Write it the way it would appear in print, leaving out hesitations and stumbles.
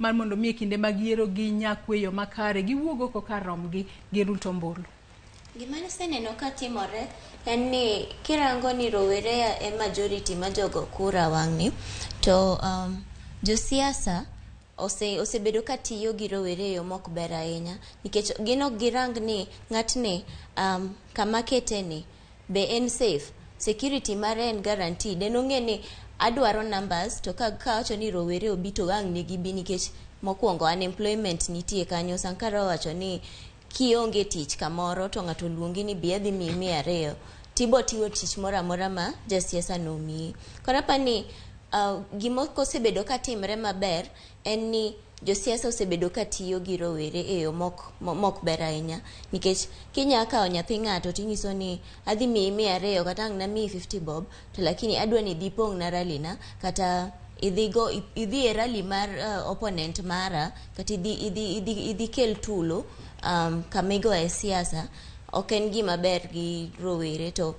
Mar mondo mi e kinde mag yiero ginya kwe yo makare, giwuog oko kar romgi giruto ombulu. Gima aseneno ka timore en ni kirango ni rowere e majority ma jogo kura wang'ni to josiasa osebedo ka tiyo gi rowere e yo mok ber ahinya nikech gin ok girang ni ng'atni kama kete ni be en safe, security mare en guaranteed. En ong'e ni adwaro numbers to ka kawacho ni rowere obi to ang' ne gibi nikech mokwongo unemployment nitie kanyo. Sankara owacho ni kionge tich kamoro to ng'ato oluongi ni bi adhi miyi 200 tibo tiyo tich moro amora ma jasiasa no omiyi. Koro apani gima osebedo ka timre maber en ni josiasa osebedo ka tiyo gi rowere e yo mok ber ahinya nikech kinya kawo nyathi ng'ato tinyiso ni adhi miyi 200 kata ang' namiyi 50 bob to lakini adwa ni idhi ipong'na rally na kata idhi go idhi e rally mar opponent mara kata idhi kel tulo kama igoye siasa ok en gima ber gi rowere to.